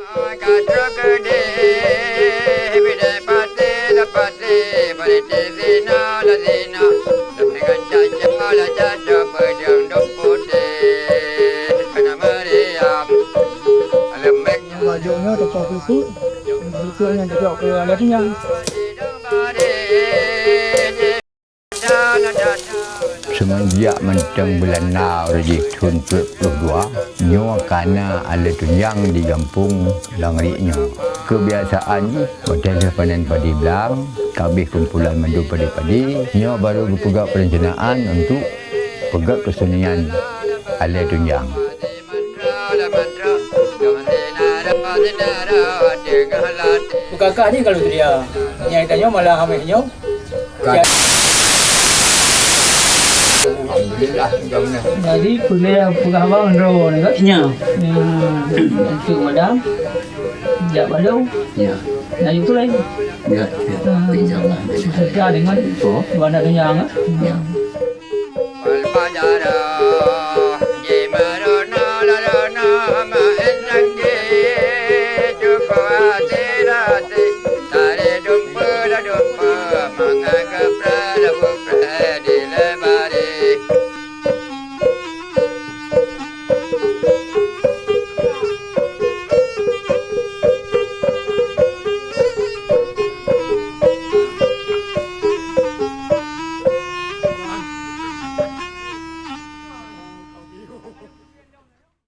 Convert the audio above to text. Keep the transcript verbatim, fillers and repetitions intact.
Ka trok keudeh, bidai pati la pati, politik zina la zina, leubeh ngon caca la caca, peudeueng dum putéh, hana meriam. Leumeh Laju nyoe teupeu peue-peue, peue-peue nyang cocok keu adat nyan. Seumeunjak mantong Beulanda uroe jih thon peuet ploh dua, nyoe ka na alet tunjang di gampông Langriek nyoe. Keubiasaan jih, watèe lheueh panen padi blang, ka abéh kumpulan mandum padi-padi, nyoe barô geupeugöt peurencanaan untuk peugöt keusenian alet tunjang. Peukakah ni kalau dia. Nyai tanyoe malah hameh nyoe. Alhamdulillah, enggak benar. Jadi, peugah, peugah abang droe ni, kan? Ya. Ya, untuk madam, jak balo. Ya. Nah, itu lain. Ya, ya. Ah, insyaallah. Beserta dengan Oh. Wana Dunia, kan? Ya. Walfajarah, jimeureunoe ladônoe meu'en teunggi, cuko hati-hati, tari dumpeue ladumpeue, mangat geupreh labu